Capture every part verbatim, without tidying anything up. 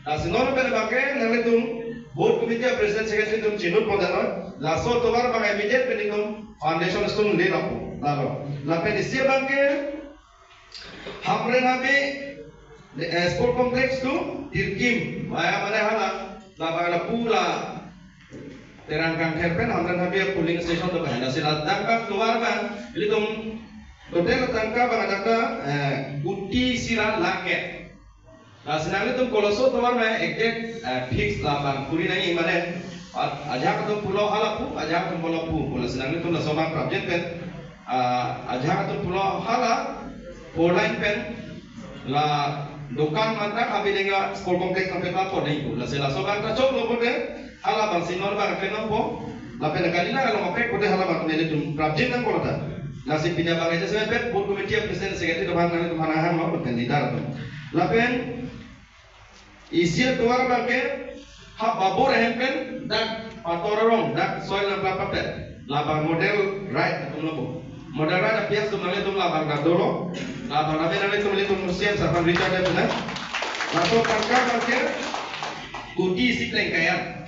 Lasi non pen abangke nanglitum booth committee president secretary atum chinut pon dalo. Laso atovar abang immediate pen itum foundation stone le lapu lalo. Lapen isi abangke Hamren Habe, eh, sport complex to Tirkim via mane hala, labang lapu la Terang Kangthir pen Hamren Habe polling station to bahena sila tangka tovar abang ilitum total tangka abang tangka, eh, kuti isi ra lakh ke. Lasi nanglitum koloso tovar abang exact, eh, fix labang kuri nangji mane, a-, ajahak atum pulo hala pu, ajahak atum pulo pu, pulo. Lasi nanglitum laso abang prapjin pen, ah, ajahak atum pulo hala four lane pen la dokan mantang abideng la sport complex nangpepapor nangji pu. Lasi laso abang ta choklo pute, halabangsi non abang pen nangpo. Lapen kali na along apek pute halabang ilitum prapjin nangpo lata. Lasi pini abang aja semen pen booth committee president secretary atum aphan nanglitum aphan hanglo pen leader atum. Lapen isi atovar abangke ha Babur ahem pen dak Pator arong dak soil nangplap pape. Labang model ride atum lo bo. Model ride apias atum nanglitum labang dak dolo. Labang abe nanglitum ilitum C M sir aphan reach out de pena. Laso tangka abangke kuti isi pleng kayan.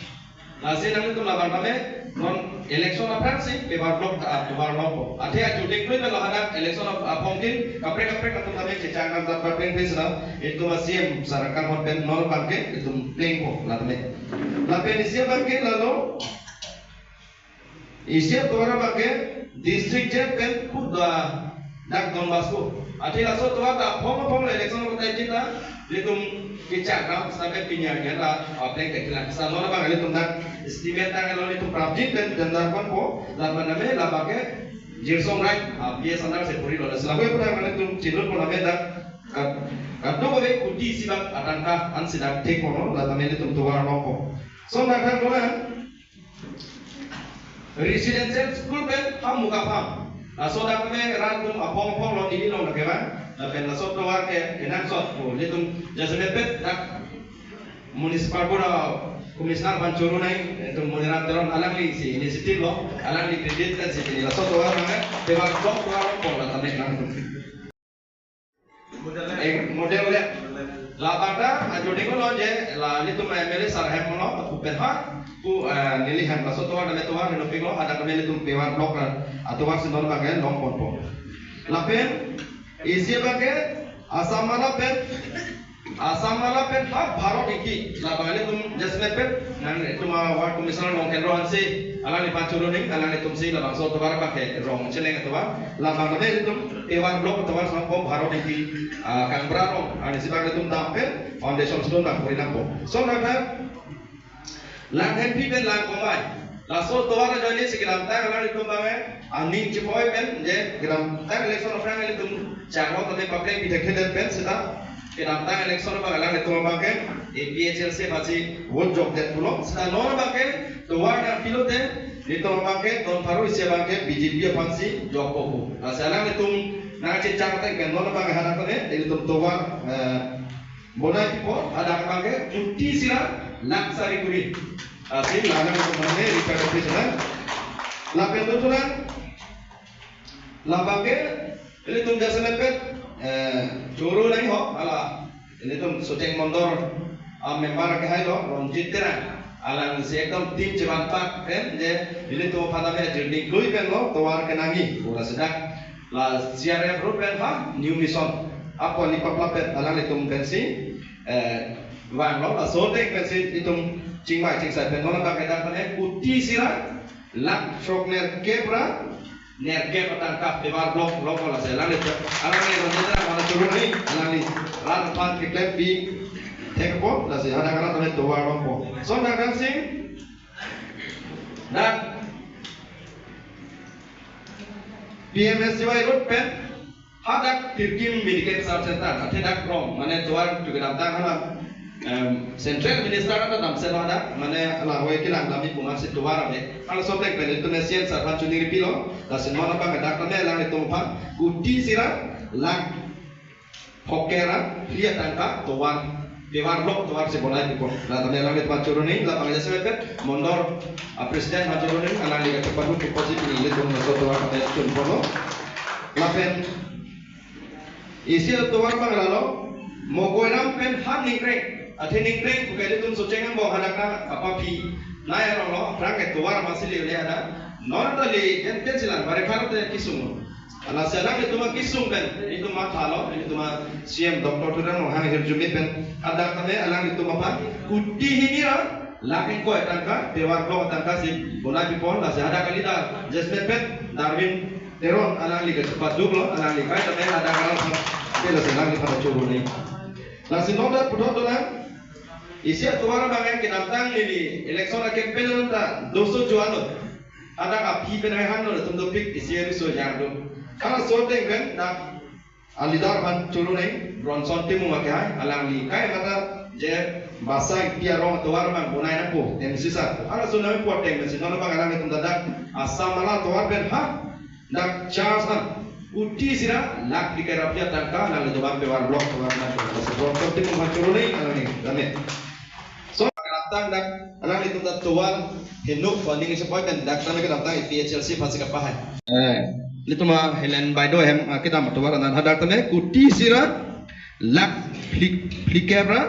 Lasi nanglitum labang tame non election aphrangsi paver block ta atovar longpo. Athe ajo ding klui melo hadak election of apongtin kaprek kaprek atum tame chechang nang tat papreng pes na itum C M sir akanghon pen non abangke itum plengpo la tame. Lapen isi abangke lalo isi atovar abangke district jail pen put da dak Don Bosco. Athe laso atovar ta aphong aphong le election ko tai kita ilitum kechak ram sampai pinya gen la apleng ke kilang. Sa non abang ilitum dak estimate tang lo ilitum prapjin pen dan dar kon po la maname labangke Jirsong Right, ah, P S Andar se puri lo. Selaku pura ilitum chinut pura me dak kat, kat do be kuti isi abang atangka an sidak thek kono la tame ilitum tovar longpo. So dak dak doan residential school pen ha Mukafam. Laso dak me ran atum aphong aphong lo neli long lake bang. Lapen laso atovar ke kenangsot ko ilitum jasemet pen dak municipal board commissioner aphan choro nai itum Moniram Teron alanglisi initiative lo, alangli credit kan si pini laso atovar nang paver block atovar pon la tame nang. Eh, model ya. Labang ta ajo ding lo je la ilitum M L A sir hem lo pu pen ha pu, eh, neli hem laso atovar name atovar nelo pik lo ada kami ilitum paver block na atovar si non abangke longponpo. Lapen isi abangke Assam Mala pen Assam Mala pen ha Bharot Ingki labang ilitum jasemet pen nang itum a ward commissioner Longkendro Hanse alangliphan choro nai alanglitum si labangso atovar abangke rong cheleng atovar labang tame itum paver block atovar sangpom Bharot Ingki, ah, Kangbra rong ani si abang itum dam pen foundation stone abang kuri nangpo. So nang ha Langhenpi pen Langkomai. Laso atovar ajoine si kedamtang alanglitum abang, eh, aning chipoi pen je kedamtang election aphrang ilitum changlo tame public bi thekthedet pen seta kedamtang election abang alanglitum abangke A P H L C aphansi vote jokdet pulo. Seta non abangke tovar nangpilote ilitum abangke non pharo isi abangke B J P aphansi jokpo pu. Lasi alanglitum nangchechang tang pen non abang hadak tame ilitum tovar, eh, bonai pipo hadak abangke kuti isi ra lakh sari kuri. Lasi la nang itum mane repair office na. Lapen tu tulang labangke ilitum jasemet pen, eh, choro nai ho ala ilitum Socheng Mondol a member ke hai lo Ronjit Terang alangsi ekdom team chevan pak pen je ilitum aphan tame journey klui pen lo tovar kenangji pura sedak la C R F road pen ha New Mission apo ni papla pen alanglitum pensi, eh, vanglo laso ateng pensi itum chingvai chingsai pen non abangke dak pen kuti isi ra lakh throk nerkep ra nerkep atangka paver block longpo lasi alanglitum alangli Ronjit Terang mana choro nai alangli rat aphan keklem pi thekpo lasi hadak arat tame tovar longpo. So dak dangsing dak P M S G Y road pen hadak Tirkim Medical Research Center, athe dak rong, mane tovar tu kedamtang hala, em, Central Minister ata damsel hadak, mane hala hoi kilang dami kumar si tovar ave. Halaso ateng pen itum C M sir aphan choningri pilo, lasi non abang dak tame alanglitum aphan kuti isi ra lakh phokera phli atangka tovar, paver block tovar si bonai pipo. La tame alanglitum aphan choro nai, labang jasemet pen Mondol a president aphan choro nai, alangli kachepadu keposi pini ilitum laso tovar kate chun pono. Lapen isi atovar abang lalo Mokoiram pen ha Ningkreng. Athe ningkreng puke ilitum Socheng angbong hadak na kapaphi nai arong lo, aphrang ke tovar masi le le hadak. Non ta le jen pen silang bare khar te kisung. Lasi alanglitum akisung pen ilitum mathalo, ilitum a-C M Doctor Tuliram Ronghang ahirjume pen hadak tame alanglitum aphan kuti hini ra lakh ingkoi tangka, tovar block tangka si bonai pipo. Lasi hadak kali ta adjustment pen Darwin Teron alangli kachepaduk lo, alangli kai tame hadak alang aphan, te lasi alangliphan choro nai. Lasi non ta puthot dolang, isi atovar abang kedamtang neli election a-campaign along ta doso jualo. Hadak aphi pen hai hangno atum dopik isi riso jang do. Halaso ateng pen dak a-leader aphan choro nai, Bronson Timung akehai, alangli kai mata je Basa Ingti arong atovar abang bonai nangpo, M C sir. Halaso nami po ateng pen si non abang alanglitum ta dak Assam Mala atovar pen ha dak charge an kuti isi ra lakh phlikep ra phli tangka alanglitum aphan tovar block, tovar na, Bronson Timung aphan choro nai alangli tame. So, kedamtang dak alanglitum ta tovar henuk funding isi poi pen dak tame kedamtang A P H L C aphan si kapahai. Eh, ilitum a Helen Baideo ahem, ah, kedam atovar an hadak tame kuti isi ra lakh phli-, phlikep ra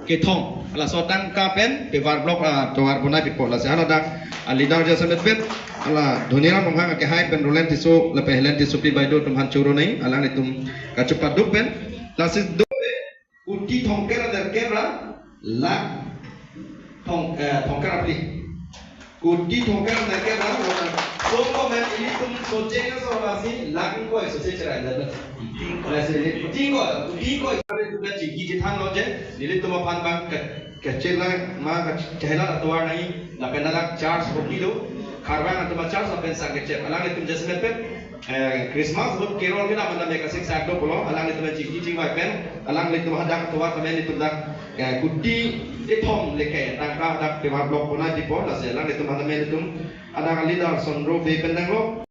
kethom. Halaso atangka pen tovar block, ah, tovar bonai pipo. Lasi hala dak a-leader jasemet pen hala Dhoniram Ronghang akehai pen Roland Tisso lapen Helen Tissopi Baideo atum aphan choro nai, alanglitum kachepaduk pen. Lasi do kuti thomkep ra nerkep ra lakh thom, eh, thomkep ra phli. Kuti thomkep ra nerkep ra lakh. So ko men ilitum Socheng aso lasi lakh ingkoi so se cherai da. Lasi kuti ingkoi, kuti ingkoi. Kami tu kan chingki chithan lo je, ilitum aphan abang ke, kechela ma ke, chehela atovar nai, lapen dak charge hot ni lo, Kharbang atum charge lapen sang kechep. Alanglitum jasemet pen eh, Christmas ahut carol kedam anta me kasik sak do pulo, alanglitum chingki chingvai pen, alanglitum hadak tovar tame ilitum dak, eh, kuti kethom leke tangka dak tovar block bonai pipo, lasi alanglitum tame ilitum hadak a-leader Sondro Bey pen nanglo.